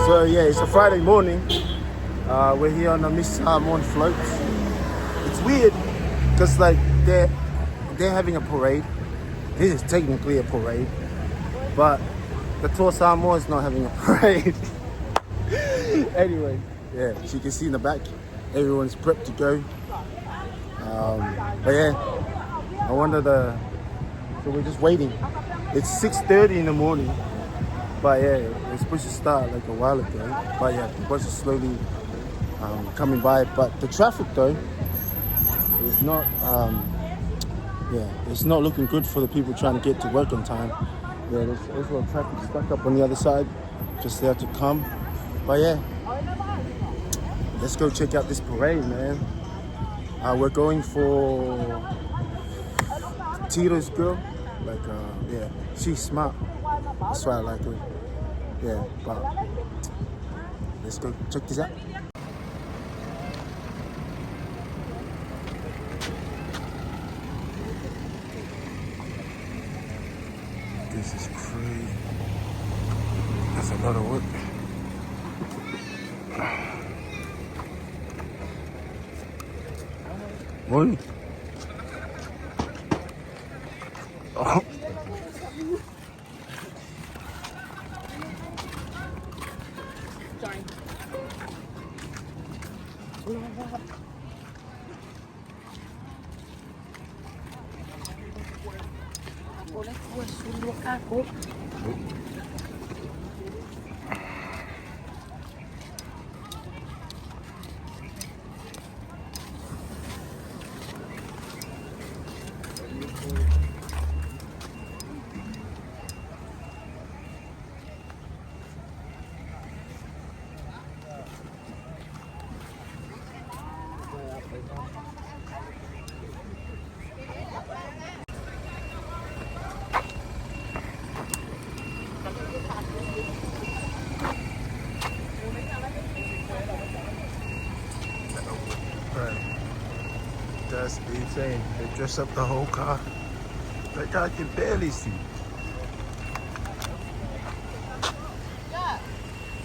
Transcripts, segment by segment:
So yeah, it's a Friday morning. We're here on the Miss Samoan float. It's weird because like they're having a parade. This is technically a parade, but the Toa Samoa is not having a parade. Anyway, yeah, so you can see in the back, everyone's prepped to go. But yeah, I wonder the. So we're just waiting. It's 6:30 in the morning. But yeah, it's supposed to start like a while ago. But yeah, the bus is slowly coming by. But the traffic though, is not. Yeah, it's not looking good for the people trying to get to work on time. Yeah, there's also traffic stuck up on the other side, just there to come. But yeah, let's go check out this parade, man. We're going for Tito's girl. Like, yeah, she's smart. That's why I like her. Yeah, but let's go check this out. This is crazy. That's a lot of work. Morning. Oh. Sorry. Right. That's insane. They dress up the whole car. That guy can barely see.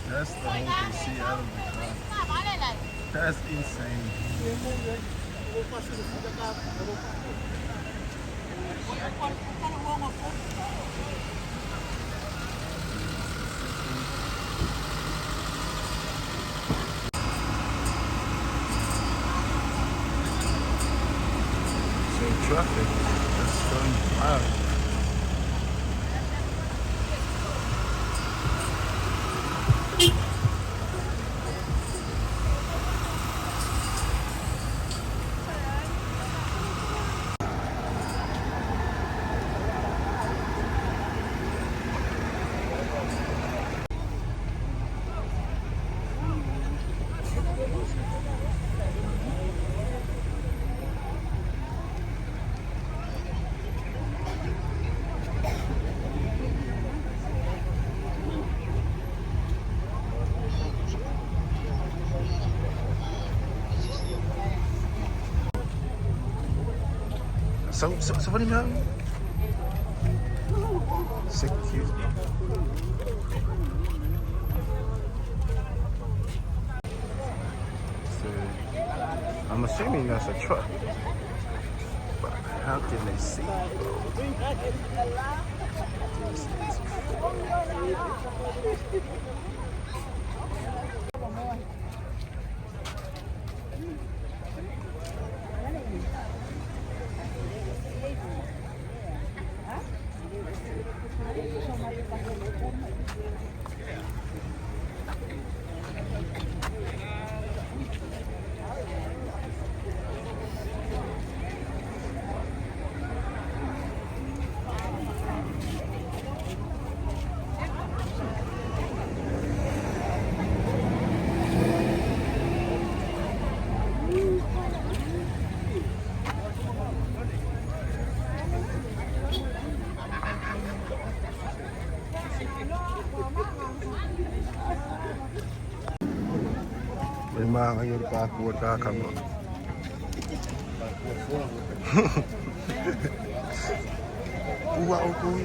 That's the whole they see out of the car. That's insane. So traffic is going wild. So what do you mean? Secure. So I'm assuming that's a truck. But how can they see, bro? This is crazy. Le manga yo pa ku ta kama. Ua o kui.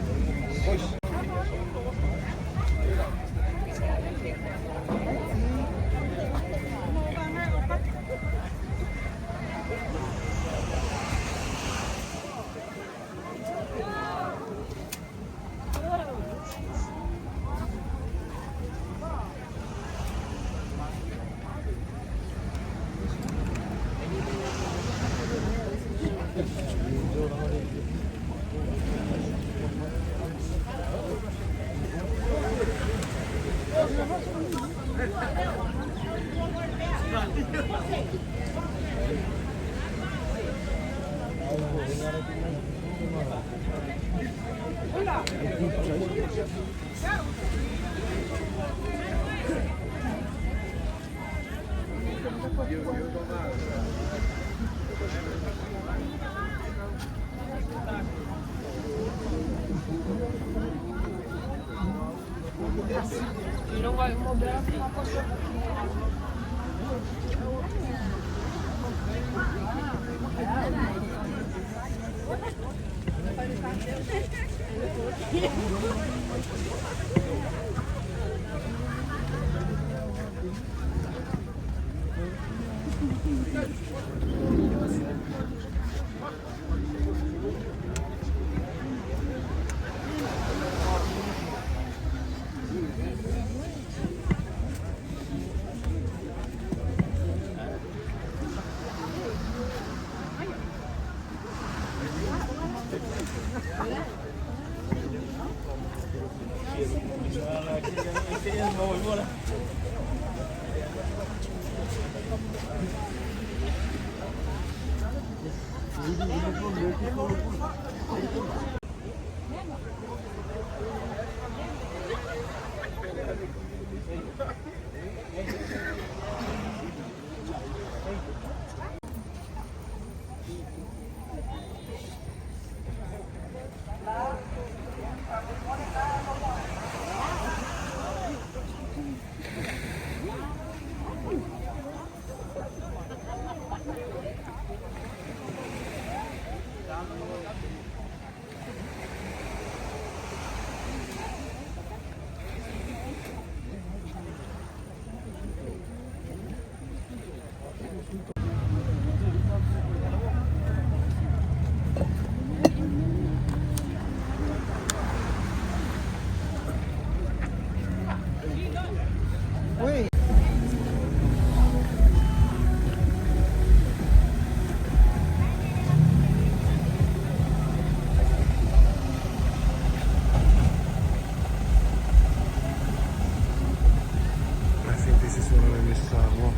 I think this is one of the Miss Samoa.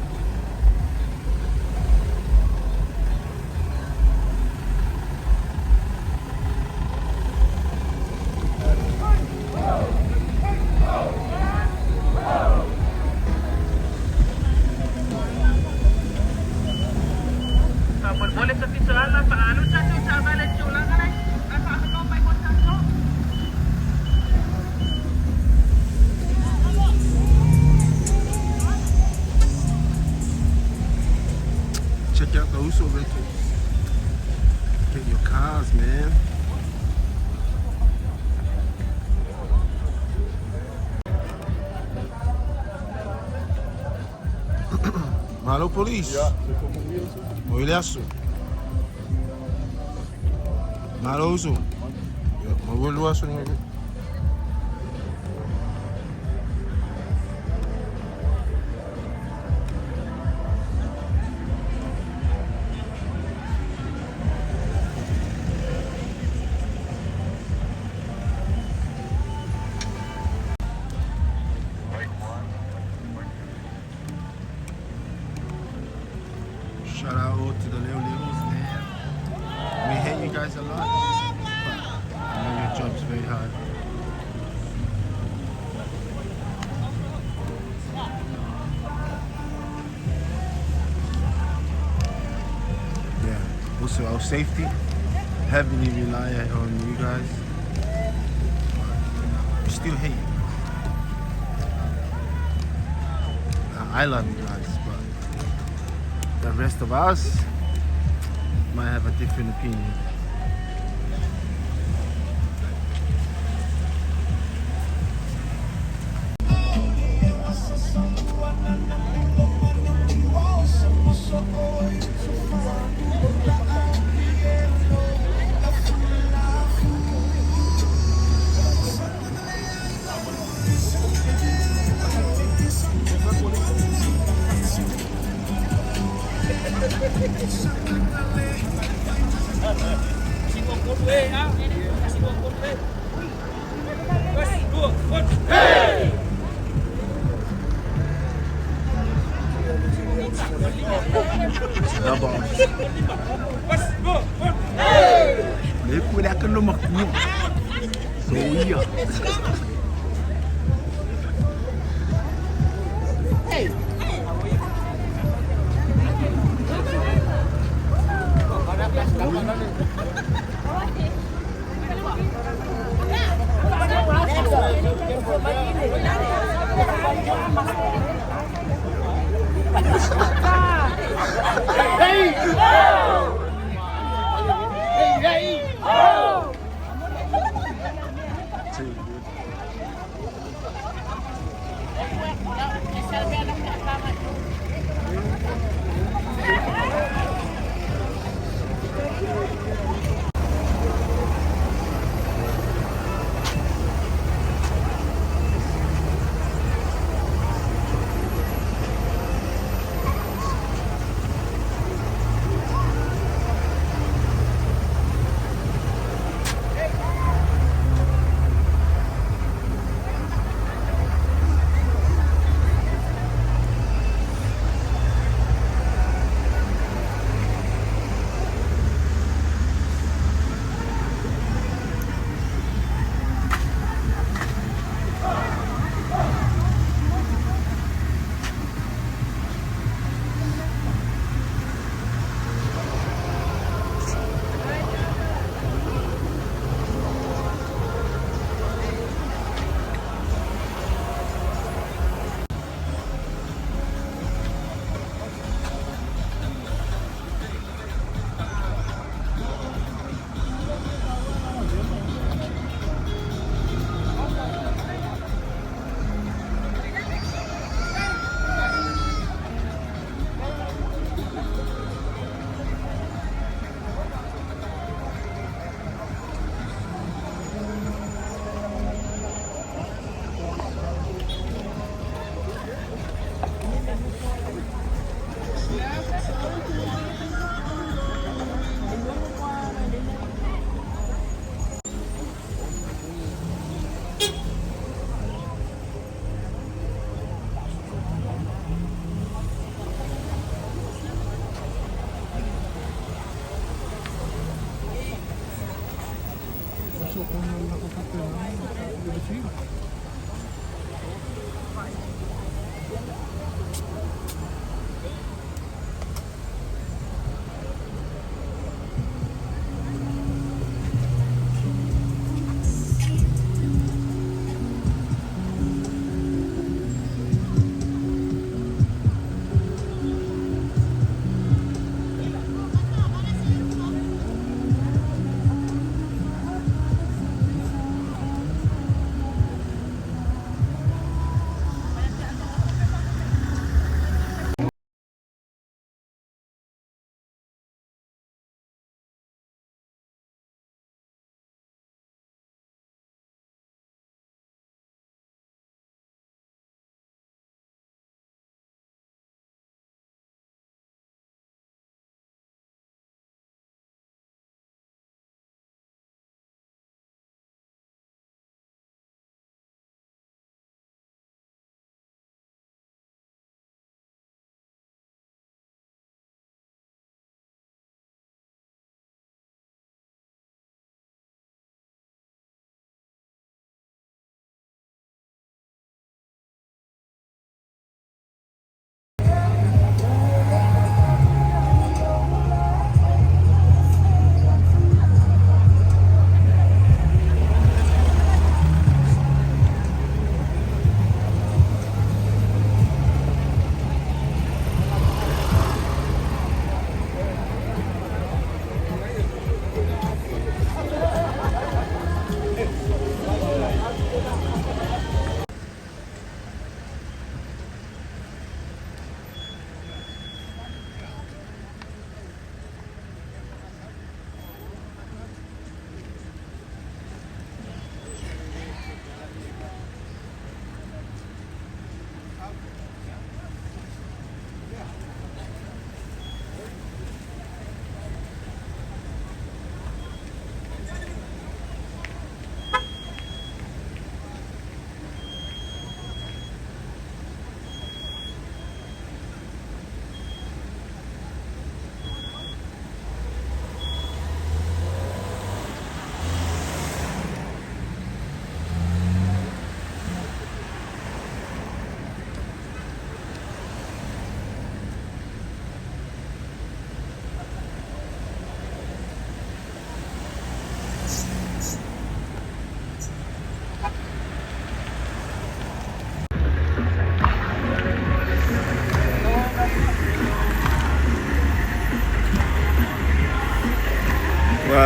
Check out the Uso Rentals. Get your cars, man. Malo police. Moilasu. Malo uso. Moilasu. Shout out to the Leo Leos, man. We hate you guys a lot, but I know your job's very hard. Yeah. Also, our safety heavily rely on you guys. But we still hate you guys. I love you guys, but the rest of us might have a different opinion. Too good.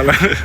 Tala.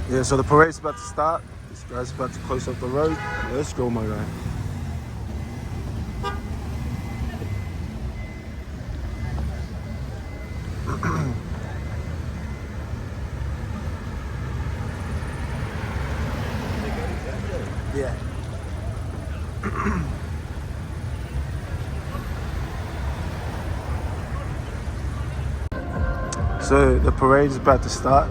Yeah, so the parade's about to start. This guy's about to close up the road. Let's go, my guy. Yeah. So the parade is about to start.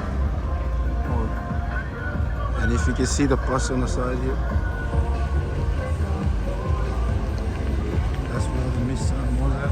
And if you can see the bus on the side here, that's where the Miss Samoa's at.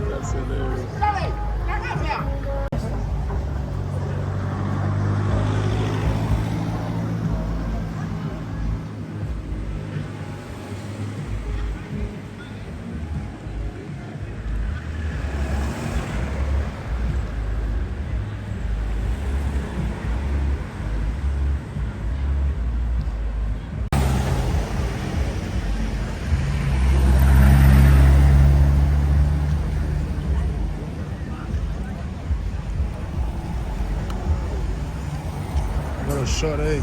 That's hilarious. What a shot, eh?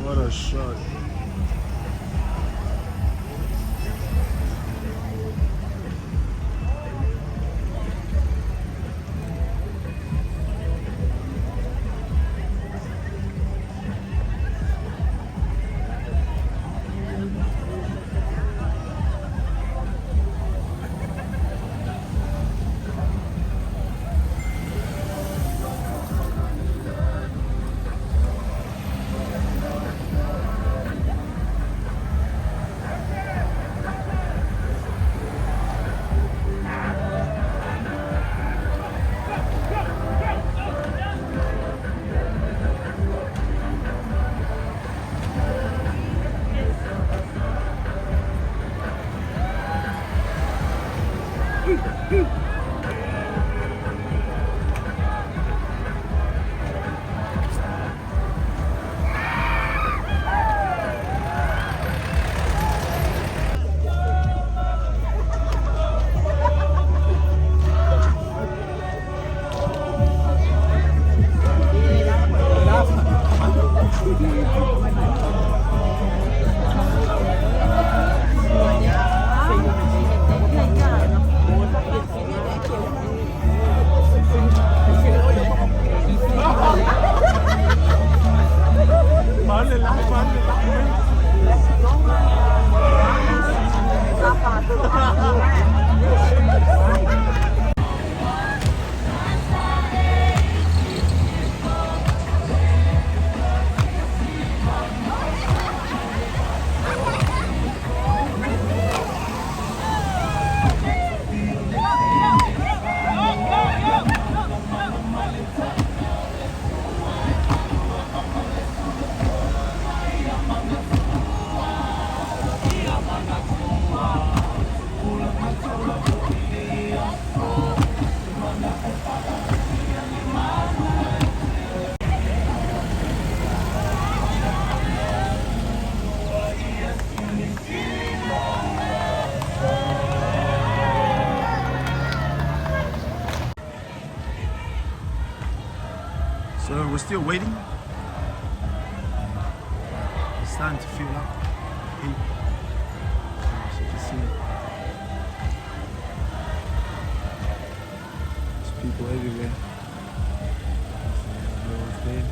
What a shot. So we're still waiting. It's starting to fill up. Heat. So as you can see, there's people everywhere. There's girls there.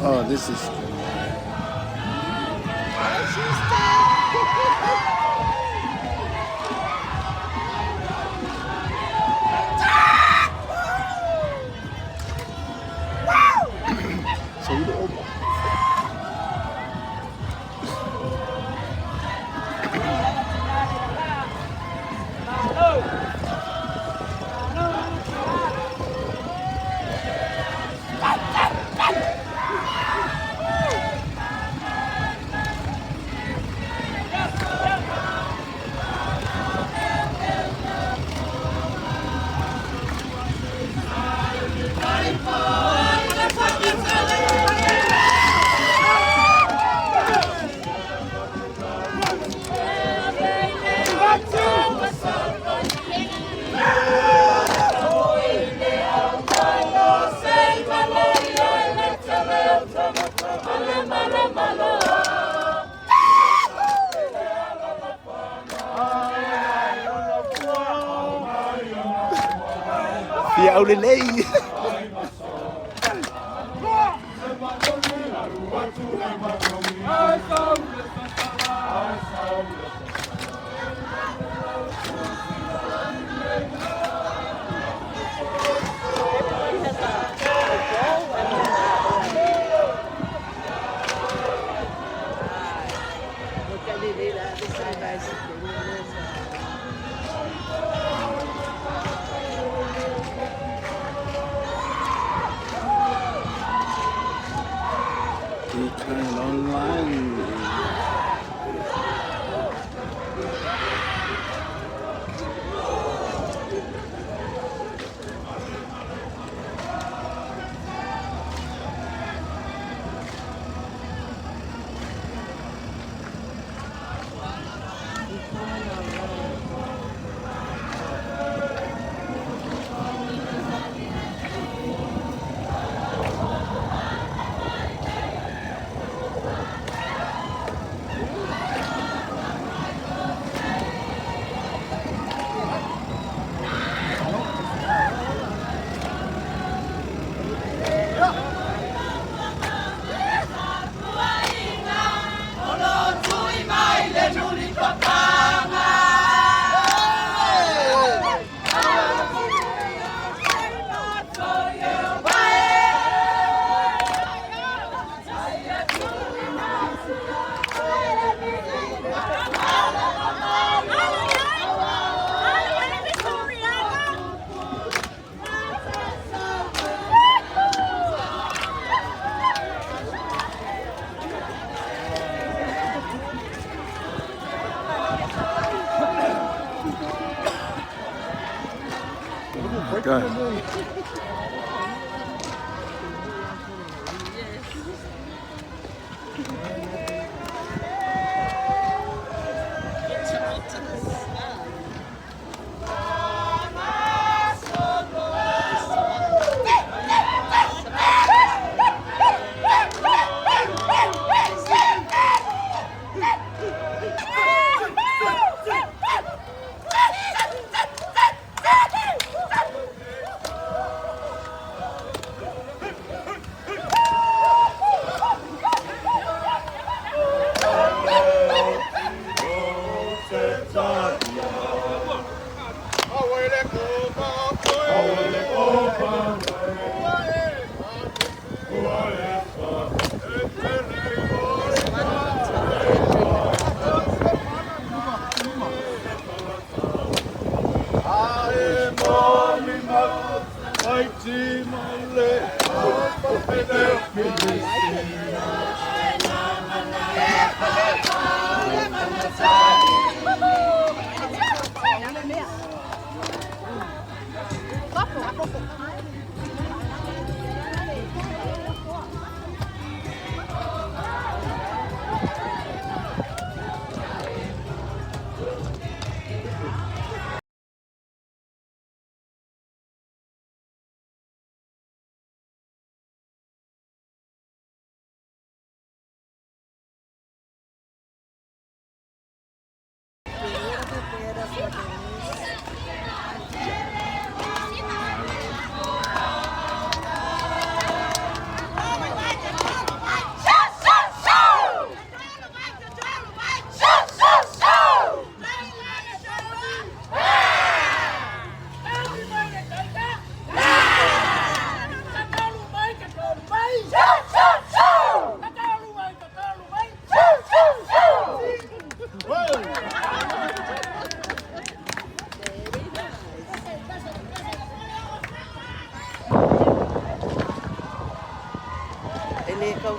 Oh, this is. Fia aulelei. Decline online. Go.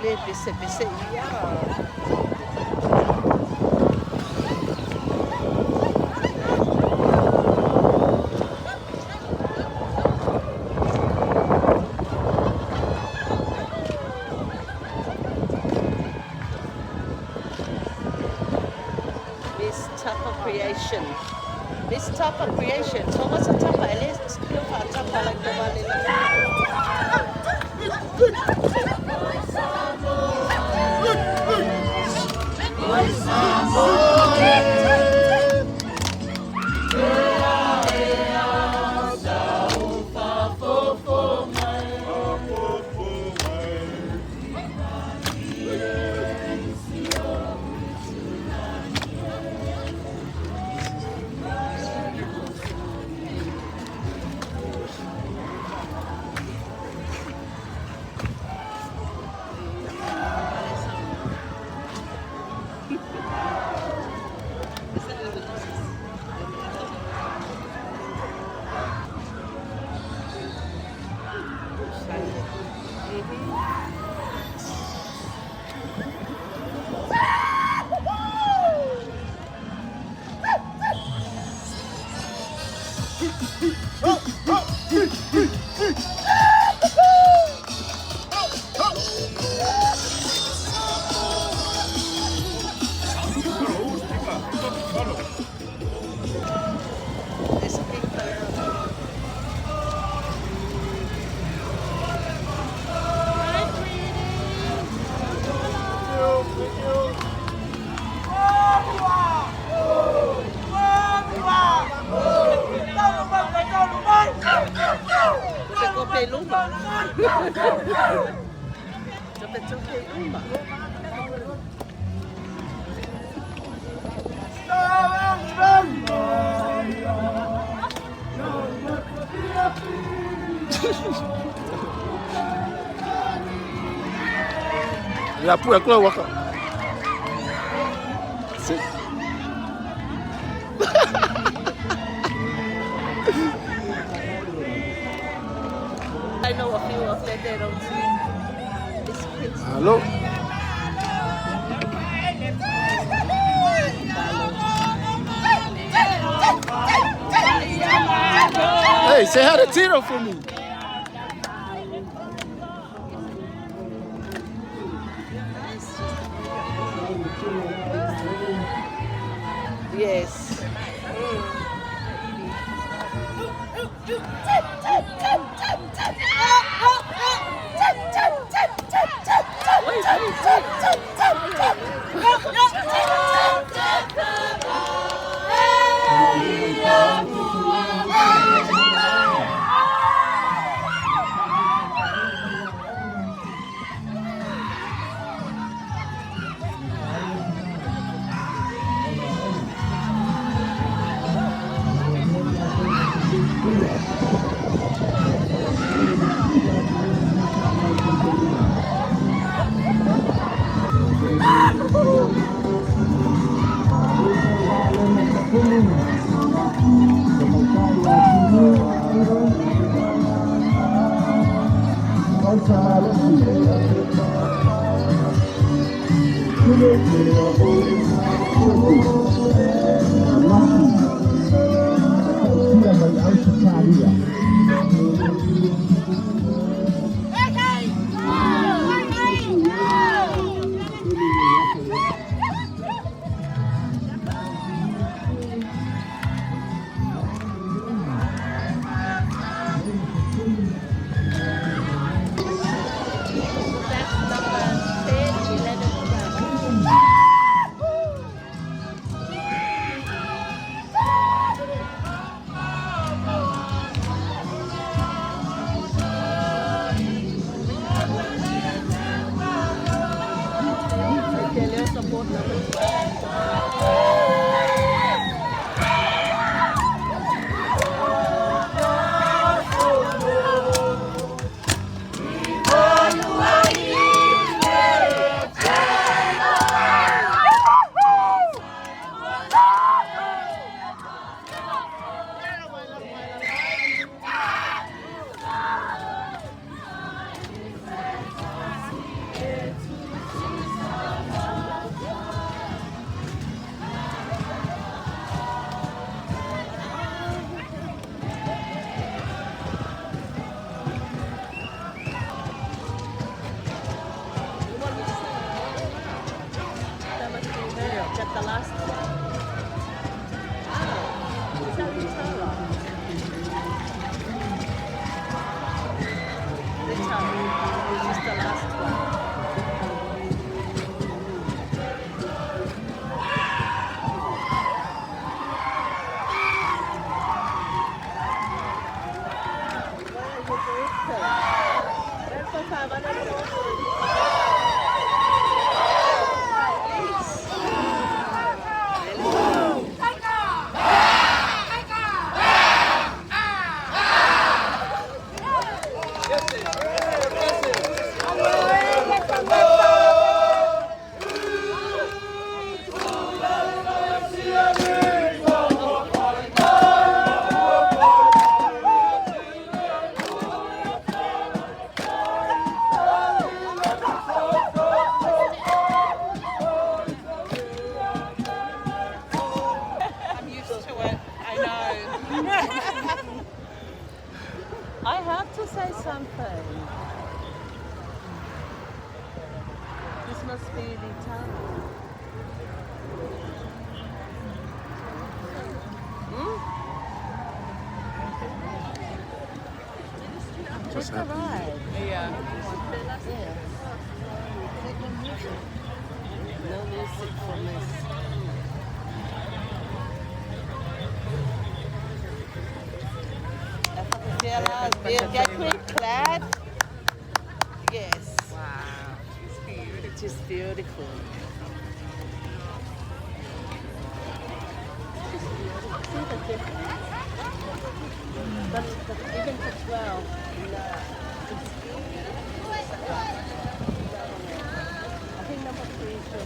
le pesepese ia. Miss Tapa Creation. Miss Tapa Creation. So what's a tapa? E le kilo fa tapa like the one in There's a big fella. Te kope luma. Te tope luma. La pua kula waka. I know a few of them they don't see. It's Prince Hello. Hey, say hi to Tito for me. Yes. Wait, wait, wait. That's number 10, 11, 12. The last one. Ah, is that Tara? The Tara. This is the last one. I'm used to it. I know. I have to say something. This must be the town. Just happy. Right. Yeah. Yeah. No music for this. Clap. Yes. Wow. It's beautiful. It is beautiful. See the difference? But even for 12, no. I think number 3 is the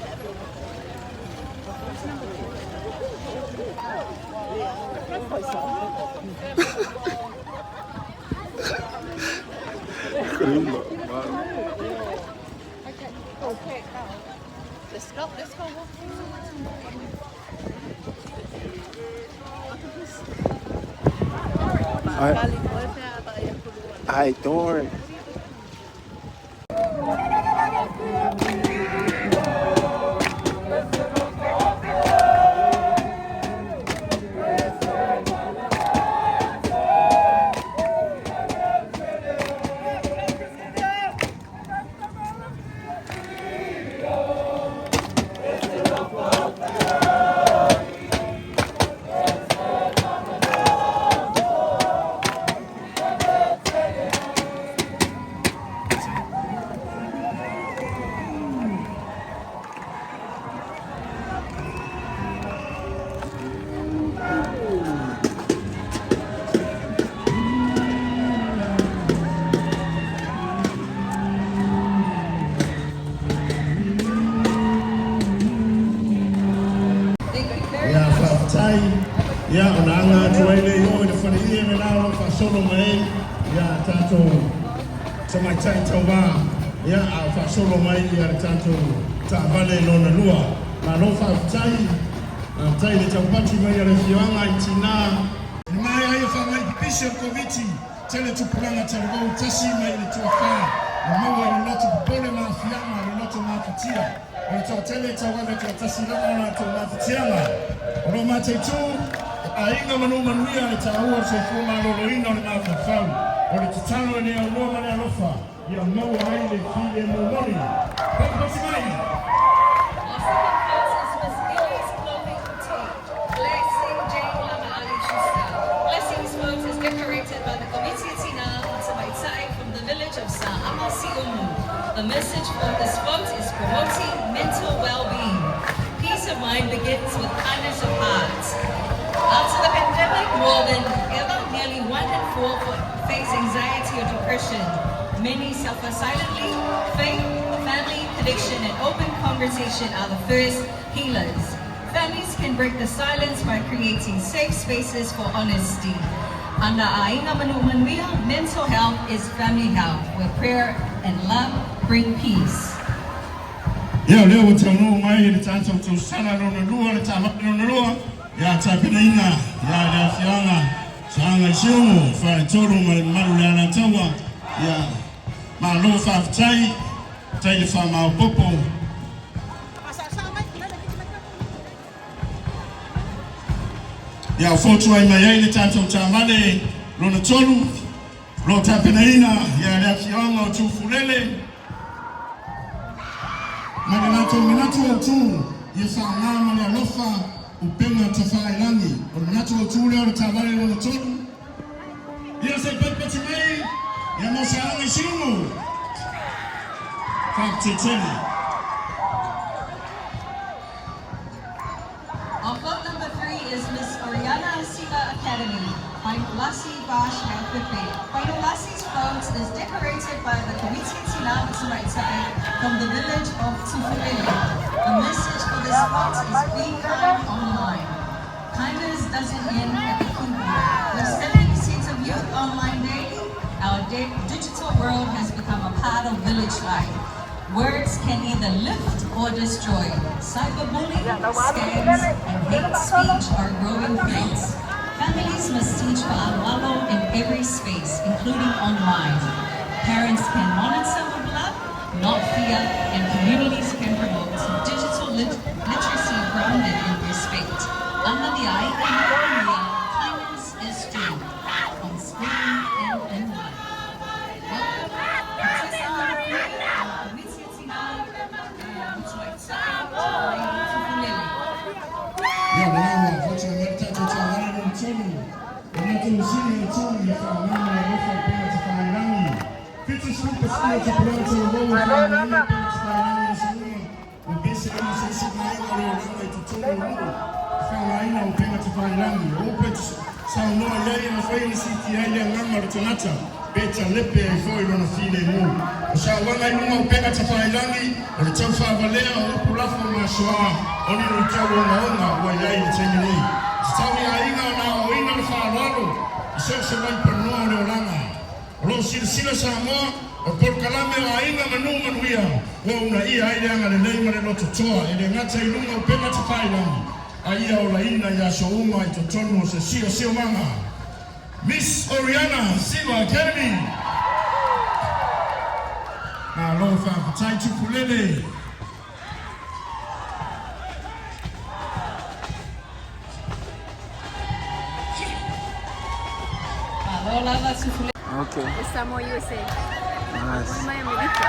Let's go, let's go walk. I don't. Ia faafetai ia ona aga atu ai lea i o i le faleie le la o lo o faasolo mai ai ia tatou tamaitai tauvā ia a o faasolo mai ia le tatou taavale lona lua. Malo faafetai, faafetai i le taupati mai a le afioaga i tinā. I le maea ai o faamai pipisi o le Koviti, tele tupulaga talavou tasi mai le tuafā ua maua i le loto popole ma aafiaga o le loto mafatia. O le toatele e tauave tuatasi lava o latou mafatiaga. O lo o mataitū e aiga ma nuu manuia le taua o le soifua maloloina o le mafaufau. O le tatalo i le aunoa ma le alofa ia maua ai le filemu moni. Patipati mai! Our second contest was Ellie's Clothing Boutique, Blessing Jane Lama Ali Schuster. Blessing's float is decorated by the Komiti Tina Matamaitai from the village of Sa'ama Siumu. The message for this float is promoting mental well-being. Peace of mind begins with kindness of heart. After the pandemic, more than ever, nearly 1 in 4 face anxiety or depression. Many suffer silently. Faith, family, connection, and open conversation are the first healers. Families can break the silence by creating safe spaces for honesty. Under Aiga Manu Manuia, mental health is family health, where prayer and love bring peace. Ia o lea ua taunuu mai le tatou tausaga lona lua, le taavale lona lua, ia tapenaina ia le afioaga Saaga i Siumu, Faletolu ma le mamalu o le Alataua. Ia malo faafetai, faafetai le faamaopoopo. Ia o fotu ai mai ai le tatou taavale lona tolu, o lo o tapenaina ia le afioaga o Tufulele ma le latou manatu autu ia faaaoga ma le alofa upega tafailagi. O le manatu autu lea o le taavale lona tolu. Ia se i patipati mai ia mo se aoga i Siumu. Faafetai tele. Our float number 3 is Miss Oriana Siva Academy by Lassie Bash Pepe. Lasie's float is decorated by the Komiti Tina Tamaitai from the village of Tufulele. The message for this float is be kind online. Kindness doesn't end at the keyboard. With 70% of youth online daily, our digital world has become a part of village life. Words can either lift or destroy. Cyberbullying, scams, and hate speech are growing threats. Families must teach fa'aloalo in every space, including online. Parents can monitor with love, not fear, and communities can promote digital literacy grounded in respect. Under the eye and kindness is strength, on screen and in life. Welcome, Ia o lena ua fotu ai mai le tatou taavale lona tolu, o le latou sini autu ia faaaoga ma le alofa upega tafailagi. 70% o tupulaga talavou e faaaogaina upega tafailagi i aso uma. Ua pese ai ma se isi vaega o le olaga i totonu o nuu e faaaogaina upega tafailagi. O upu e saunoa i ai e mafai ona siitia ai le agaga o le tagata pe talepe ai foi lona filemu. O sauaga i luga o upega tafailagi, o le taufaavalea, o upu lafo ma asoa, o ni luitau ogaoga ua i ai i le taimi nei. E tatau i aiga ona aoaoina le faaaloalo i so o se vaipanoa o le olaga. O lo o silasila Samoa, o le polokalame o Aiga ma Nuu Manuia ua uunaia ai le agalelei ma le lototoa e le gata i luga o upega tafailagi, a ia olaina i aso uma i totonu o se siosiomaga. Miss Oriana Siva Academy. Malo faafetai Tupulele. Okay. Samoa USA. Nice. Mai Amerika.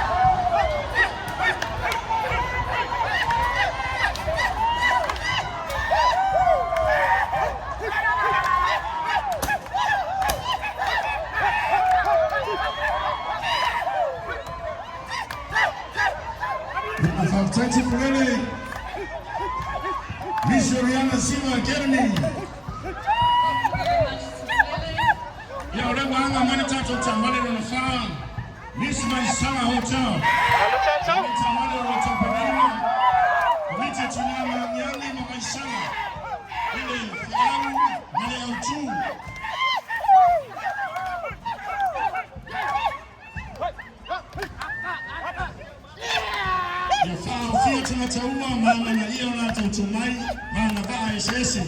Faafetai Tupulele. Miss Oriana Siva Academy. Thank you very much, Tufulele. Ia o lea ua aga mai le tatou taavale lona fa, Miss Maisala Hotel. Le taavale o lo o tapenaina Komiti e Tina ma Agiagi ma Vaisala i le feau ma le autu. Ia faaofia tagata uma ma amanaia o latou tomai ma agavaa eseese.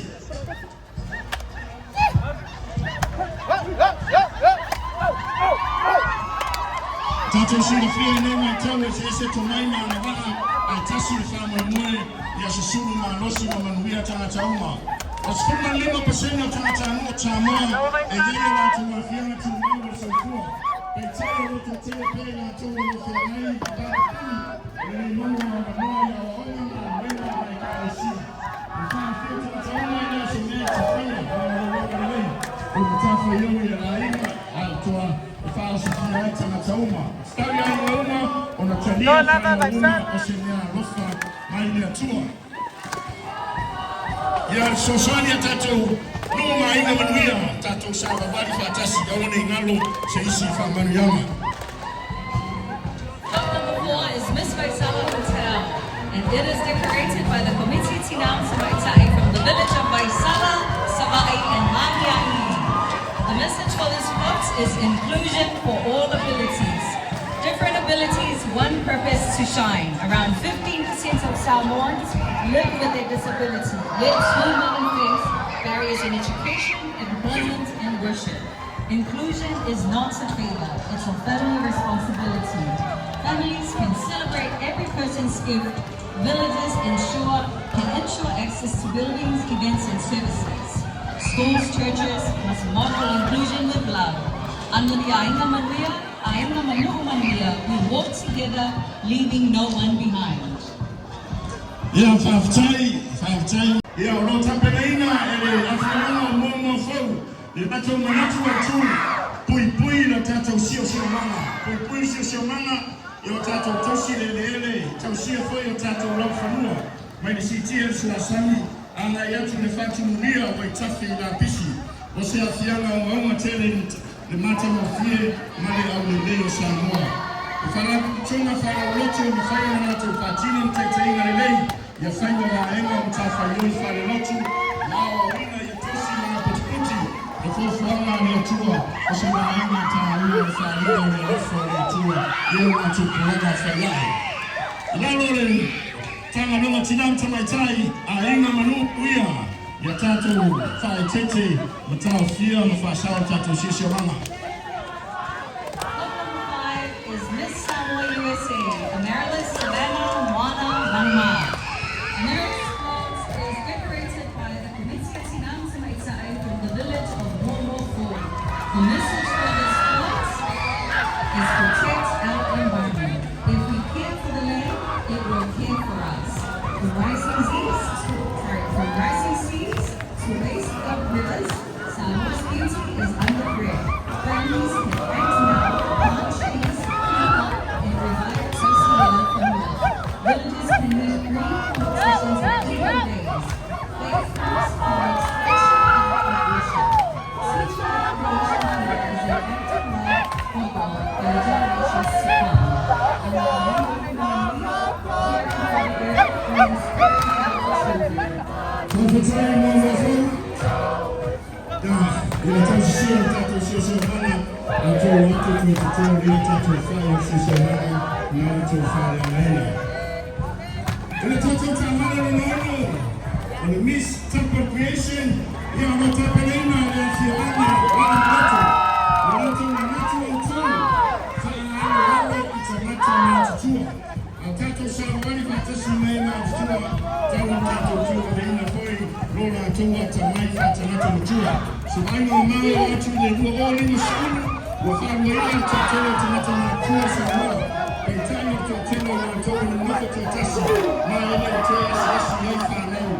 Tatou silafia i nei vaitau eseese tomai ma agavaa, ae tasi le faamoemoe ia susulu malosi ma manuia tagata uma. O le 15% o tagatanuu o Samoa e i ai o latou aafiaga tumau o le soifua. Peitai o lo o toatele pea i latou o lo o feagai ma papapuni o le le maua o avanoa i aoaoga ma galuega ma ekalesia. E faaafia tagata uma i le aso nei te faia malologa lelei o le matafaioi a le aiga atoa e faaosofia ai tagata uma. Tatau i aiga uma ona talia fanau uma o se mea alofa mai le Atua. Ia fesoasoani a tatou nuu ma aiga manuia, tatou savavali faatasi, aua ne i galo se isi faamanuiaga. Float number 4 is Miss Vaisala Hotel, and it is decorated by the Komiti Tina Tamaitai from the village of Vaisala, Savai, and Magiagi. The message for this float is inclusion for all abilities. Different abilities, one purpose to shine. Around 15% of Samoans live with a disability, yet too many face barriers in education, employment, and worship. Inclusion is not a favor, it's a family responsibility. Families can celebrate every person's gift. Villages can ensure access to buildings, events, and services. Schools, churches must model inclusion with love. Under the Aiga Manuia, Aiga Manu Manuia, we walk together, leaving no one behind. Ia, faafetai, faafetai. Ia, o lo o tapenaina e le afioaga o Moamoa Fou le latou manatu autu, Puipui lo tatou siosiomaga. Puipui le siosiomaga i o tatou tausi le eleele, tausia foi o tatou laufanua mai le siitia i le suasami agai atu i le faatumulia o vaitafe i lapisi. O se aafiaga ogaoga tele le matagofie ma le aulelei o Samoa. O Faalapotopotoga faalauloto e mafai ona latou faatino le taitaiga lelei ia faiva vaega o matafaioi faalelotu ma aoaoina ia tausi ma gapotiputi le fuafuaga a le Atua o se vaega taua o le faaaliga o le alofa o le Atua i lo latou pologa faiae. I lalo o le Matagaluega Tina ma Tamaitai, Aiga ma Nuu ia ia tatou faaeteete ma taofia ma faasao le tatou siosiomaga. Lot number 5 is Miss Samoa USA, Amaryllis Savannah Moana Manuma. Amaryllis Floats is decorated by the Komiti a Tina ma Tamaitai from the village of Momofu. The message for this float is protect our environment. If we care for the land, it will care for us. From rising seas to, sorry, from rising seas to waist deep rivers, Samoa's beauty is under threat. Families can act now, plant trees, clean up, and revive Tausiela Formula. Villages can lead green competitions and eco days. Faith groups are an expression of worship. Teaching that creation care is an act of love for God and the generations to come. And the caring for the earth means caring for our children. Faafetai Moamoa Fou. Ia, i le tausisia o le tatou siosiomaga, a outou o atu toe totoa lea tatou fai o le siosiomaga na outou faaleagaina. I le tatou taavale lona ono, o le Miss Tapa Creation, ia o lo o tapenaina e le afioaga o Alamato, lo latou manatu autu, Faaaloalo i tagata matutua. A o tatou savavali faatasi ma e matutua, tau ina tatou tauaveina foi lo latou atamai faatagata matua. Se vaaiga mamao e oo atu i le 2050, ua faaluaina le toatele o tagata matutua o Samoa. Peitai o le toatele o latou e nonofo toatasi, ma e le o toe asiasi i ai fanau.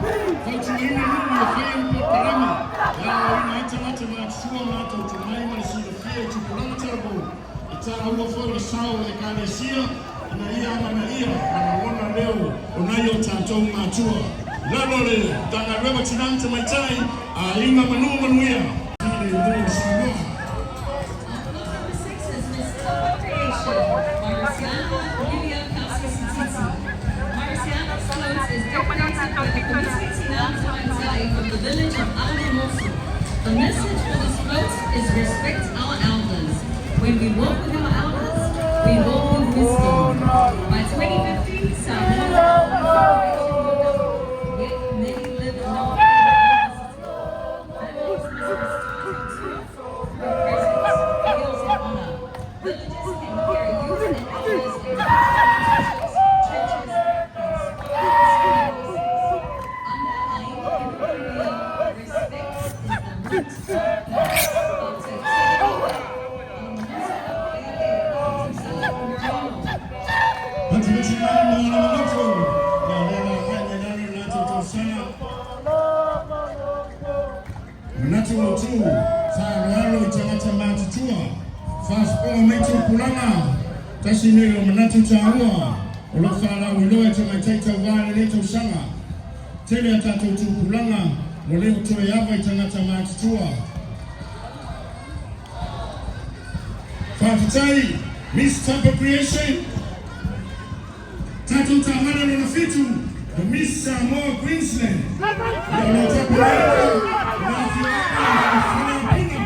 Fautuaina nuu ia faia ni polokalame e aoaoina ai tagata matutua o latou tomai ma le silafia i tupulaga talavou. E taua foi le sao o Ekalesia ina ia amanaia ma lagona leo o nai o tatou matua. I lalo o le Matagaluega o Tina ma Tamaitai, Aiga ma Nuu Manuia. Le Nuu o Samoa. Our plot number 6 is Miss Tapa Creation, Marciana Lilia Kausisititi. Marciana's float is decorated by the Komiti Tina Tamaitai from the village of Alamosu. The message for this float is respect our elders. When we walk with our elders, we walk with wisdom. By 2050, Samoa's elderly population will double, yet many live in university. Families must restore culture through presence, meals, and honor. Villages can carry youth and elders in competitions, churches, and schools. Under Aiga Manuia, respect is the root of peace. Matimati mai mo ana manatu. Ia lea la agai mai lalo i le latou tausaga. Manatu autu, faaaloalo i tagata matutua. Faafofoga mai tupulaga, tasi nei o manatu taua o lo o faalauiloa e tamaitai tauvā i lenei tausaga. Tele a tatou tupulaga ua le o toe ava i tagata matutua. Faafetai Miss Tapa Creation. Tatou taavale lona fitu, the Miss Samoa Queensland. Ia o lo o tapenaina e le afioaga o Faleaupuna le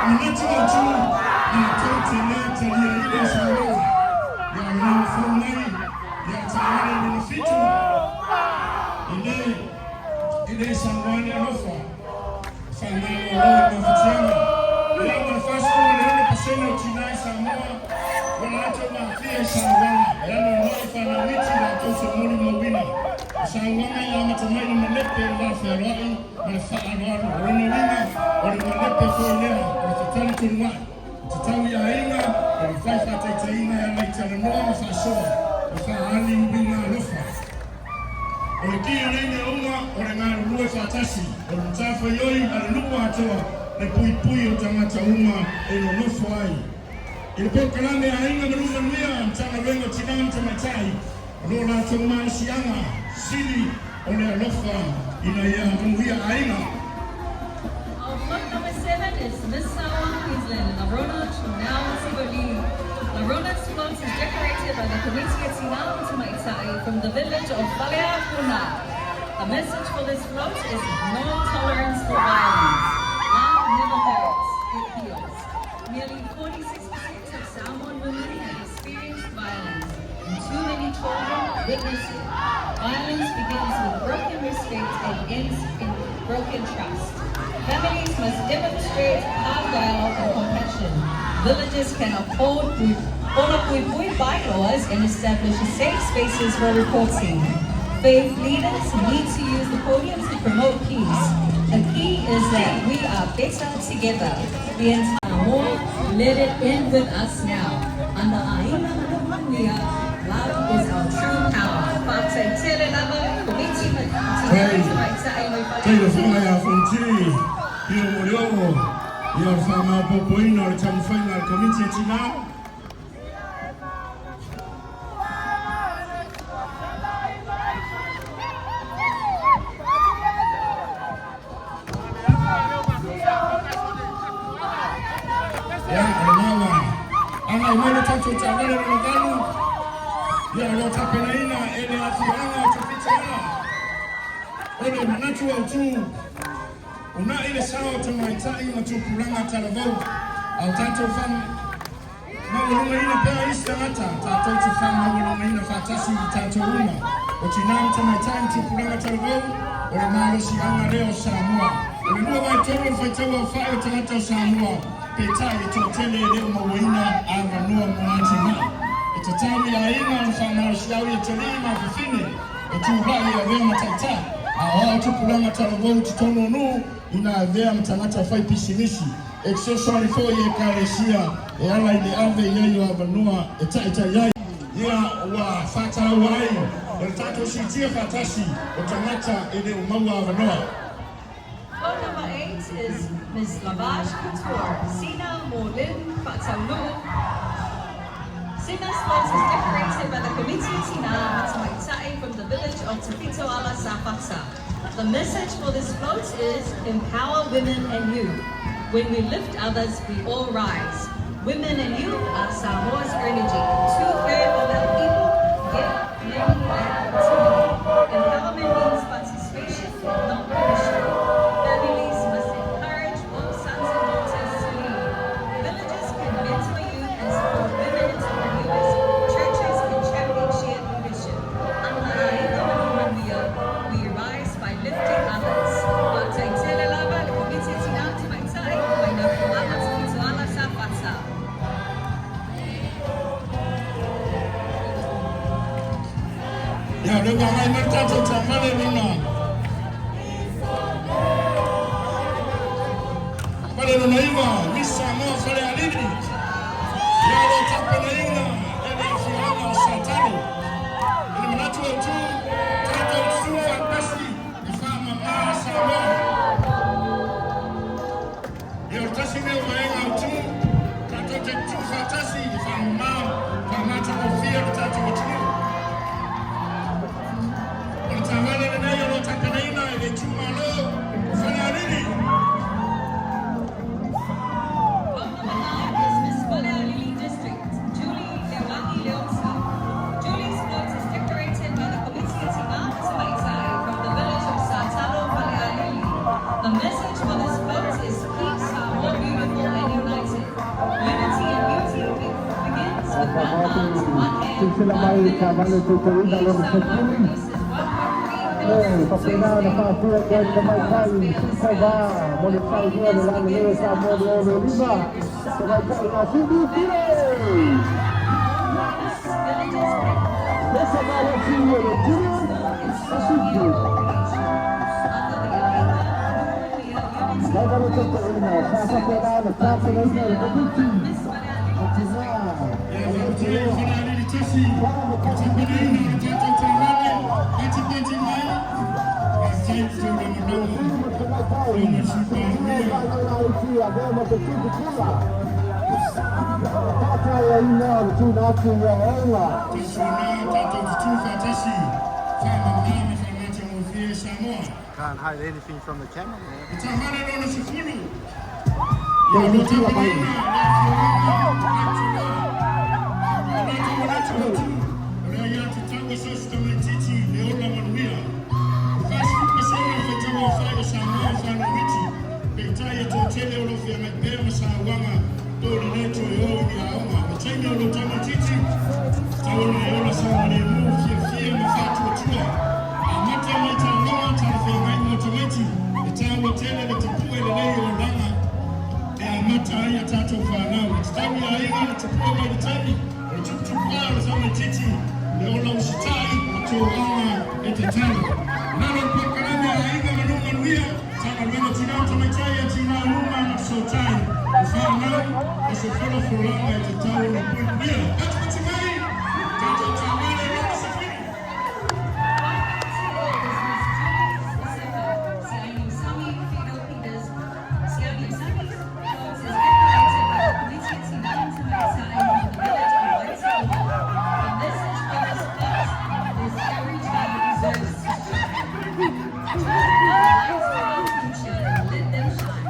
manatu autu tatou te le taliaina Samoa. Ia o lena ua fou mai ia taavale lona fitu e le e le saunoa le alofa. Faamalo i mafatiaga. Ia ma le 46% o tina i Samoa ua latou aafia i sauaga e anoanoai fanau iti latou te molimauina. O saunoaga e amata mai le malepe o le vafealoai ma le faaaloalo. O lona uiga, o le malepe foi lea o le fetalitonuai. E tatau i aiga o le fai faataitaiga e ala i talanoa ma faasoa ma faaali uiga alofa. O le ki o nei mea uma, o le galulue faatasi, o le matafaioi a le nuu atoa le puipui o tagata uma e nonofo ai. I le polokalame a Aiga ma Nuu Manuia a Matagaluega o Tina ma Tamaitai, o lo o latou malosiaga sili o le alofa ina ia manuia aiga. Our float number 7 is Miss Samoa Queensland, Larona Chunau Tivoli. Larona's float is decorated by the Komiti a Tina ma Tamaitai from the village of Faleapuna. The message for this float is no tolerance for violence. Love never hurts, it heals. Nearly 46% of Samoan women have experienced violence, and too many children witness it. Violence begins with broken respect and ends in broken trust. Families must demonstrate calm dialogue and compassion. Villages can uphold Pui bylaws and establish safe spaces for reporting. Faith leaders need to use the podium to promote peace. The key is that we are better together. The entire war, let it end with us now. Under Aina Manuia, love is our true power. Fa'ataitele lava, Komiti Hey. Tamaitai mai Tei le Faleapuna. fofoga ia Fonoti, ia o Molioo, ia o le faamaopoopoina o le taumafaiga a le Komiti a Tina. Ia, o lena ua agai mai le tatou taavale lona valu, ia o lo o tapenaina e le afioaga o Tafitoala. O le manatu autu, uunai le sao o tamaitai ma tupulaga talavou, a o tatou faamaualugaina pea isi tagata, tatou te faamaualugaina faatasi i tatou uma. O tina ma tamaitai ma tupulaga talavou, o le malosiaga lea o Samoa. O le 2/3 o le faitau aofai o tagata o Samoa, peitai e toatele e le o mauaina avanoa mo atinae. E tatau i aiga ona faamalosiau i atalii ma afafine e tulai e avea ma taitai, a o ao tupulaga talavou i totonu o nuu ina avea ma tagata fai pisinisi. E fesoasoani foi i ekalesia e ala i le ave i ai o avanoa e taitai ai. Ia ua faataua ai o le tatou siitia faatasi o tagata e le o maua avanoa. Float number 8 is Ms. Lavage Couture, Sina Molin Fataunu. Sina's float is decorated by the Komiti a Tina ma Tamaitai from the village of Tafitoala, Safata. The message for this float is empower women and youth. When we lift others, we all rise. Women and youth are Samoa's energy. 2/3 of our people get many lack opportunity. Empowerment means participation, not permission. Families must encourage both sons and daughters to lead. Villages can mentor youth and support women entrepreneurs. Churches can champion shared leadership. Under Aiga Manuia, we rise by lifting others. Fa'ataitele lava le Komiti a Tina ma Tamaitai, mai le afioaga o Tafitoala Safata. Ia, o lea ua agai mai le tatou taavale lona fale lona iva, Miss Samoa Falealili. Ia, o lo o tapenaina e le afioaga o Satalo. I le manatu autu, tatou tutu faatasi e faamama Samoa. Ia, o le tasi lea o vaega autu, tatou te tutu faatasi e faamama, faamatagofie le tatou atunuu. O le taavale lenei o lo o tapenaina e le itumalo o Falealili. Float number 9 is Miss Falealili District, Julie Lewangi Leosa. Julie's float is decorated by the Komiti a Tina ma Tamaitai from the village of Satalo, Falealili. The message for this float is keep Samoa beautiful and united. Unity and beauty begins with one heart, one hand, Silasila one mai village. taavale tutoina Each lona Samoa 10. produces 1.3 E kilograms of faapena waste ona daily faafia and koe none of tamaitai us fail this sitauvā balance. mo le But saunia le cleanliness lalelei begins sa in mo the le heart ono of lima shared tamaitai responsibility. gasili Families file can mentor, villages can Lesa malosi o le tino. and Social Media Co-Creation. Under the Aiga, Nu'umanuia, Unity, Peace and Service. Fa'ataitele lava, Miss Falealili District. Ia faafetai i Falealili tasi, o tapenaina o le tatou taavale, patipati mai, faafetai i le tou lagolago, Afioga i le Sui Palemia. Tasi o na tatou tutu faatasi, faamama ma faamatagofie Samoa. Can't hide anything from the camera, man. Le taavale lona 10, ia o lo tapenaina le afioaga Aitoloa. O latou manatu atu, o le aiatatau a so o se tamaitiiti le ola manuia. E 40% le faitau aofai o Samoa o fanau iti, peitai e toatele o lo o feagai pea ma sauaga po o le lē toe o i ni aoga. O le taimi o lou tamaitiiti, tatau ona e ola saogalemu, fiafia ma faatuatua. Amata mai taaloga talafeagai mo tamaiti, e taua tele le tapue lelei o olaga e amata ai a tatou fanau. E tatau i aiga le tapue mai le taimi o le tuputupuā o le tamaitiiti le ola usitai ma toaga e tatau. I lalo o le polokalame a Aiga ma Nuu Manuia, Matagaluega o Tinā ma Tamaitai, Atinae o Nuu ma Agafesootai, o fanau o se folafolaga e tatau ona puipuia. Patipati mai, tatou taavale lona 10. 28 is Miss Julie Josefa Siagiosami Fido Peters. Siagiosami's float is decorated by the Komiti Tinam Tamaitai from the village of Waitoa. The message for this float is every child deserves to shine. Children are the lights of our future. Let them shine.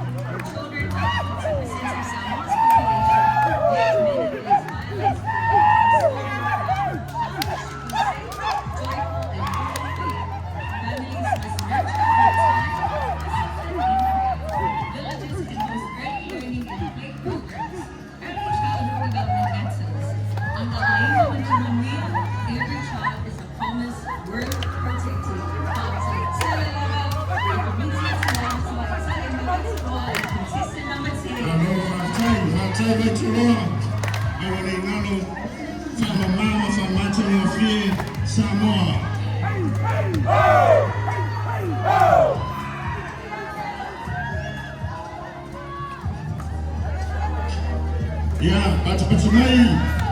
Children are 40% of Samoa's population, yet many face violence, poverty, school. Childhood should be safe, joyful, and full of faith. Families must nurture through time, discipline, and prayer. Villages can host early learning and play programs. Early childhood development matters. Under Aiga Manuia, every child is a promise worth protecting. Fa'ataitele lava, le Komiti Tinā Tamaitai Mavaitoa and contestant number 10. Malo faafetai, faafetai Vaituloa, aua ne i galo, faamama ma faamatagofie Samoa. Ia, patipati mai,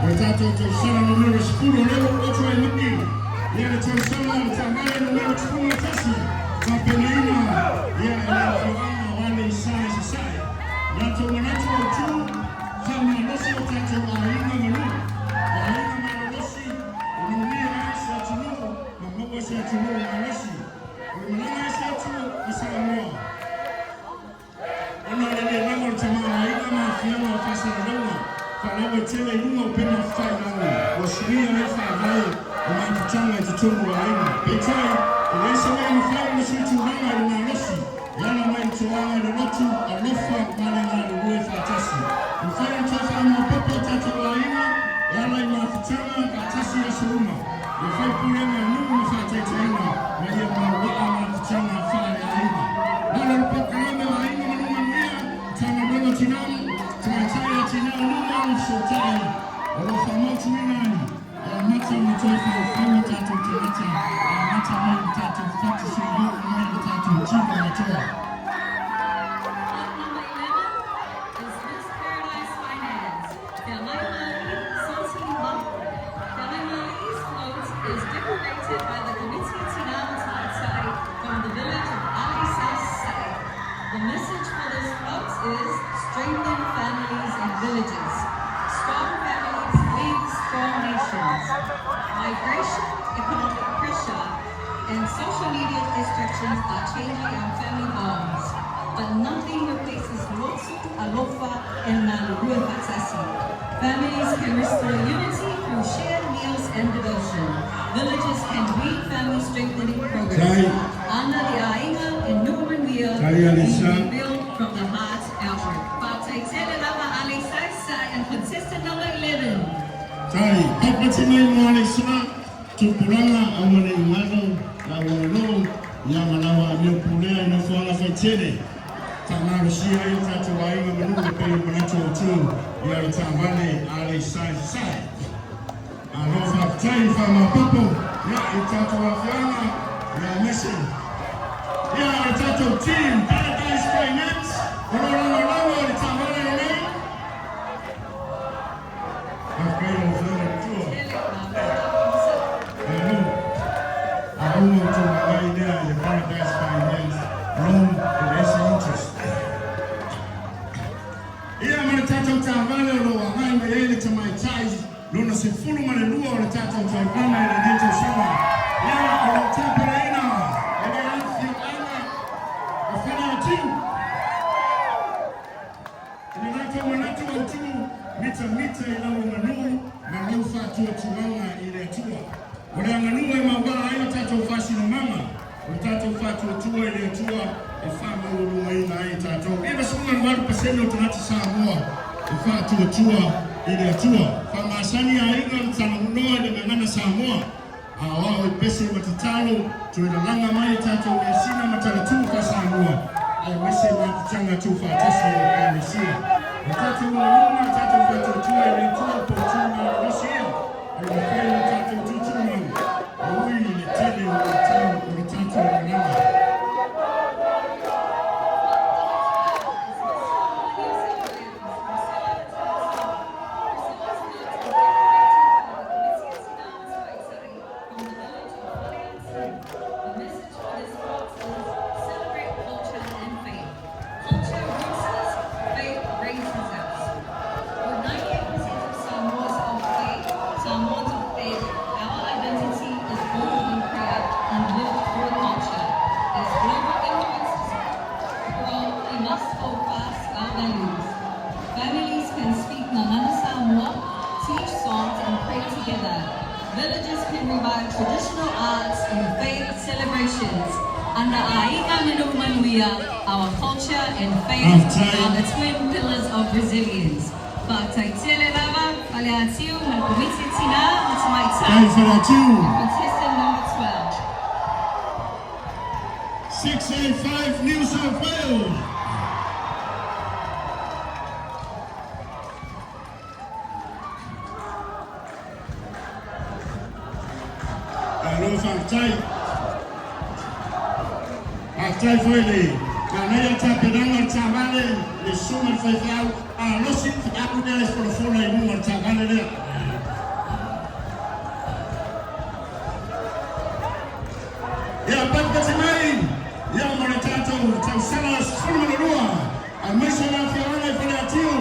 o le tatou tausaga numera 10, o lea ua ou oto ai mai. Ia, le tausaga, le taavale numera 11, faapenaina, ia, e le afioaga o Aleisa i Sasae. O latou manatu autu, faamalosi o tatou aiga ma nuu. O aiga malolosi, e manuia ai se atunuu ma maua se atunuu malosi. O le malaga ese atu i Samoa. Ona o le lē lava o le tamaoaiga ma aafiaga o faasalalauga faalauaitele i luga o upega tafailagi, ua suia ai faavae o mafutaga i totonu o aiga. Peitai, e leai se mea e mafai ona sui tulaga i le malosi e ala mai i le toaga i le lotu, alofa ma le galulue faatasi. E mafai ona toe faamaopoopo o tatou aiga e ala i mafutaga faatasi i aso uma, ia fai pulega a nuu ma faataitaiga ma ia maoa'a mafutaga faaleaiga. Lalo o le polokalame o Aiga ma Nuu Manuia, Matagaluega o Tinā Tamaitai, Atinae o Nuu ma Agafesootai, o lo o faamautuina ai e amata ona toe faufau o tatou tagata e amata mai i le tatou fatu seia oo mai i le tatou tino atoa. Lot number 11 is Miss Paradise Finance. Feamaimali Salty Mapu. Feamaimali's float is decorated by the Komiti Tina Taitai from the village of Alisasai. The message for this float is strengthen families and villages. Strong families lead strong nations. Migration, economic pressure, and social media distractions are changing our family bonds. But nothing replaces Lotu, Alofa, and Nalurua Fatasi. Families can restore unity through shared meals and devotion. Villages can lead family strengthening programs. Tai. Under the Aiga and Nu'umanuia, Tai we Alisa. rebuild from the heart outward. Fa'ataitele lava Alesaisa and contestant number 11. Tai, patipati mai mo Aleisa, tupulaga aua ne i galo lau agaloo, ia ma lau amio pulea i nofoaga faitele. Faamalosia ai o tatou aiga ma nuu e pei o le manatu autu ia le taavale a Aleisa i Sasae. Malo faafetai faamaopoopo ia i tatou afioaga Ia, aemaise ia o le tatou team Paradise Finance o lo o lagolago i le taavale lenei. Faafetai i lau Afioga i le Matua. Malo. A uma outou agai lea i le Paradise Finance loan e leai se interest. Ia ma le tatou taavale o lo o agai mai ai le tamaitai lona 12 o le tatou taulaga i lenei tausaga. Ia o lo o tapenaina e le afioaga o Faleatiu. I le latou manatu autu, mitamita i lau aganuu ma lou faatuatuaga i le Atua. O le aganuu e mauaa ai lo tatou faasinomaga, o le tatou faatuatua i le Atua e faamaualugaina ai i tatou. 98% o tagata Samoa e faatuatua i le Atua. Faamasani aiga ona talanoa i le gagana Samoa. Aoao i pese ma tatalo, toe lalaga mai e tatou measina ma talatu faa-Samoa, aemaise mafutaga tuufaatasi a Ekalesia. O le tatou aganuu ma le tatou faatuatua i le Atua po o tu malolosi ia, o le mafai ona tatou tuutumau e ui i le tele o luitau o le tatou lalolagi. The message for this part is celebrate culture and faith. Culture roots us, faith raises us. With 98% of Samoans of faith, Samoans of faith, our identity is born in prayer and lived through culture. As global influences grow, we must hold fast our values. Families can speak Gagana Samoa, teach songs, and pray together. Villages can revive traditional arts and faith celebrations. Under Aiga Ma Nuu Manuia, our culture and faith are the twin pillars of resilience. Fa'afetai tele lava, Faleatiu, ma le Komiti Tina ma Tamaitai. Kai Faleatiu. Contestant number 12. 685 New South Wales. Alo faafetai. Faafetai foi le manaia tapenaga o le taavale, le susuga i le faifeau, alosi le feau lea e folafola i luga o le taavale lea. Ia patipati mai ia ma le tatou tausaga 12, aemaise le afioaga i Faleatiu,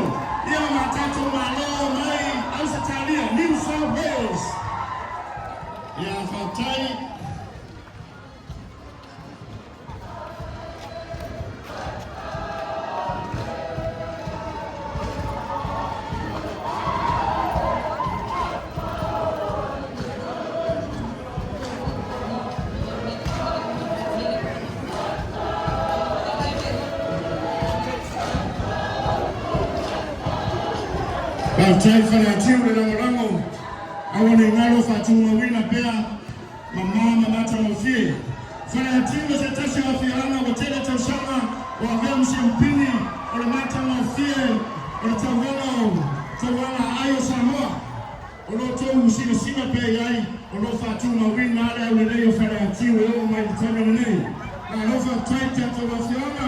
ia ma tatou malo mai Ausetalia, New South Wales. Ia faafetai. Faafetai Faleatiu le lagolago. Aua ne i galo faatumauina pea mama ma matagofie. Faleatiu o se tasi o afioaga ua tele tausaga o avea ma siupini o le matagofie o le tauala o tauala aai o Samoa. O lo outou silasila pea i ai o lo o faatumauina lava le aulelei o Faleatiu e oo mai i le taimi lenei. Malo faafetai tatou afioaga.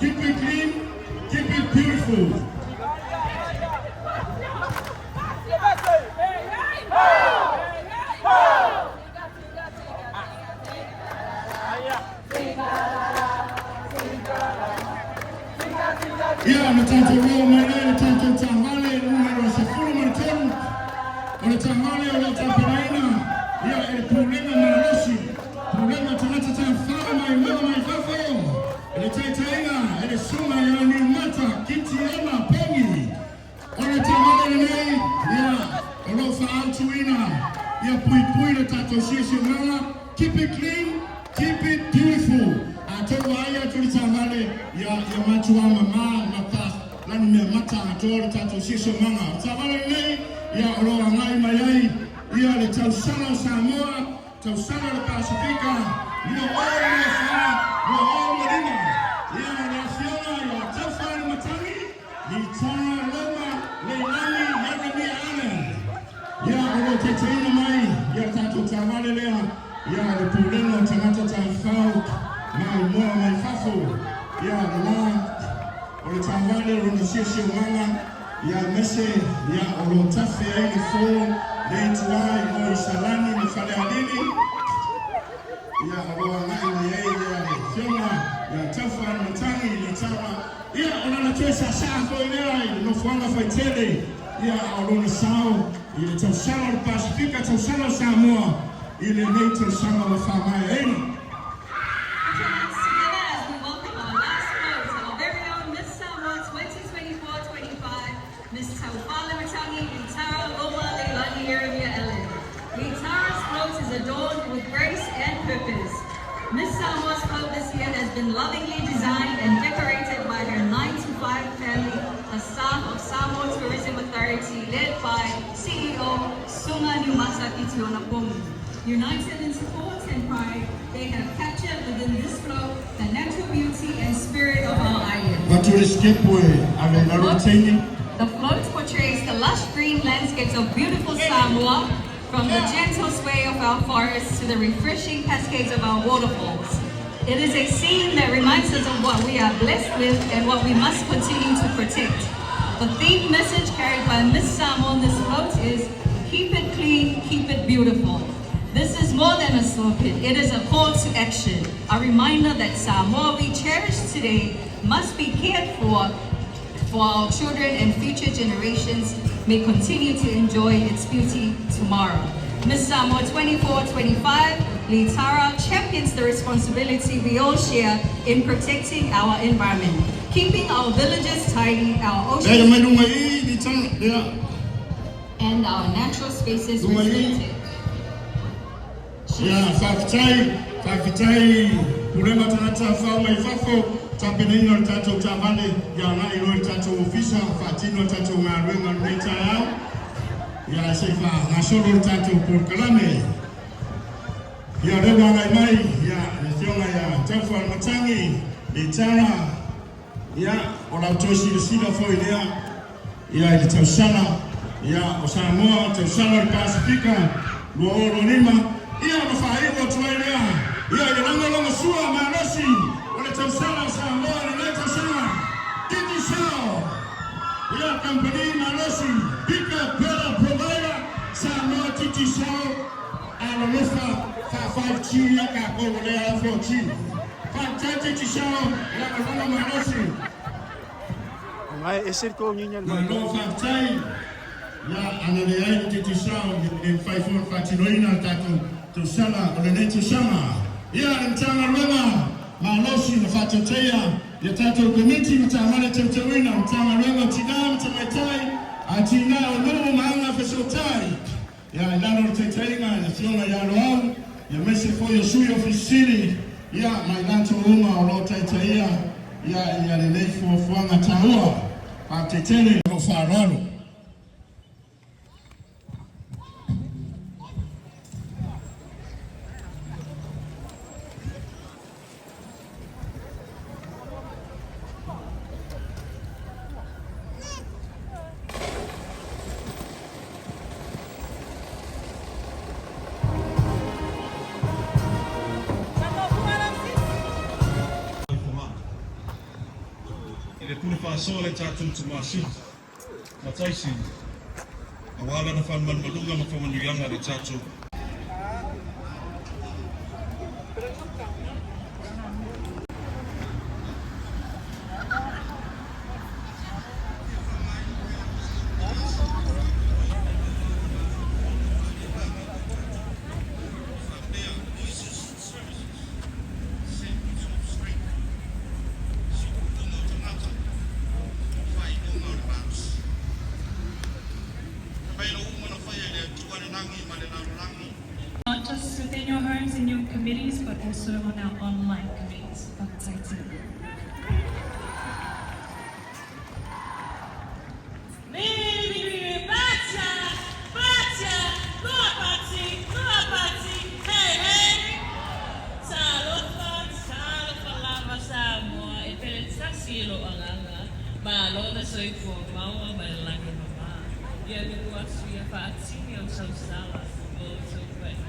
Keep it clean, keep it beautiful. Ia, na tatou oo mai lea i le tatou taavale numera 13. O le taavale o lo o tapenaina ia e le Pulega Malolosi, Pulega Tagata Tafafao Maimoa Mai Fafo, i le taitaiga e le Susuga ia Niumata Kitiona Pongi. O le taavale lenei, ia, o lo o faaautuina ia puipui le tatou siosiomaga, keep it clean, keep it beautiful. A tou vaai atu i le taavale, ia, ia matua mama ma pa lanu mea mata atoa le tatou siosiomaga. O le taavale lenei, ia, o lo o agai mai ai ia le tausaga o Samoa, tausaga o le Pasefika, 2024, 2025. Ia, o le afioga ia Taufaalumatagi, Litara Loma Leilani Ieremia Allen. Ia, o lo o taitaiina mai ia le tatou taavale lea, ia le Pulega. Ia, lena o le taavale o lona siosiomaga, ia aemaise, ia, o lo o tafe ai le fo le ituā i o i Salani ma Falealili, ia, o lo o agai mai ai ia le Afioga ia Taufalematagi Litara, ia, o lana toe saasaa foi lea i le nofoaga faitele, ia, a o lona sao i le Tausaga o le Pasefika, Tausaga o Samoa i lenei tausaga ua faamaeaina. Put your hands together as we welcome our last float, our very own Miss Samoa 2024-25, Miss Taufalematagi Litara Loma Leilani Ieremia Allan. Litara's float is adorned with grace and purpose. Miss Samoa's float this year has been lovingly designed and decorated by her 9 to 5 family, the staff of Samoa Tourism Authority, led by CEO Sunga Niumata Kitiona Pomu. United in support and pride, they have captured within this float the natural beauty and spirit of our island. Avatu le sikepu e ave i lalo le teine. The float portrays the lush green landscapes of beautiful Samoa, from the gentle sway of our forests to the refreshing cascades of our waterfalls. It is a scene that reminds us of what we are blessed with and what we must continue to protect. The theme message carried by Miss Samoa on this float is keep it clean, keep it beautiful. This is more than a slogan. It is a call to action, a reminder that Samoa we cherish today must be cared for our children and future generations may continue to enjoy its beauty tomorrow. Miss Samoa 24-25, Litara champions the responsibility we all share in protecting our environment, keeping our villages tidy, our Lea ia oceans mai luga i i Litara, lea. and our natural spaces Luga i. respected. Ia, faafetai, faafetai Pulega o Tagata Tafafao mai Fafo, tapenaina o le tatou taavale ia agai loa i le tatou ofisa, faatino a tatou galuega o lenei taeao. Ia, se i faagasolo le tatou polokalame. Ia, o lea ua agai mai, ia, le Afioga ia Taufalematagi, Litara, ia, o la outou silasila foi lea, ia, i le tausaga, ia, o Samoa, tausaga o le Pasefika, 2025, ia, ona faaiu atu ai lea, ia, i le lagolagosua malosi o le tausaga o Samoa i lenei tausaga, Digicel, ia, kamupani malosi, bigger, better provider, Samoa Digicel, alolofa faa 5G ia tatou o lea lava 4G. Faafetai Digicel, lagolago malosi. Ngai ese ko nyinya Malo faafetai. Ia, ana leai le Digicel, e le mafai foi ona faatinoina le tatou tausaga o lenei tausaga. Ia, le Matagaluega malosi na faatautaia ia tatou Komiti ma taavale teuteuina, Matagaluega o Tina ma Tamaitai, Atinae o Nuu ma Agafesootai, ia, i lalo o le taitaiga i le Afioga ia Loau, ia aemaise foi o Sui Ofisa Sili, ia, ma i latou uma o lo o taitaia, ia, ia lenei fuafuaga taua. Faafetai tele. Lou faaaloalo. I le pule faasoa le tatou Tumasili, Mataisili, aua lana faamalumaluga ma faamanuiaga i le tatou. Not just within your homes and your committees, but also on our online committees. Faafetai. Samoa e pele tasi i lou agaga, malo le soifua maua ma le lagi mama. Ia nu'u asu ia faatini o sausala o outou paia.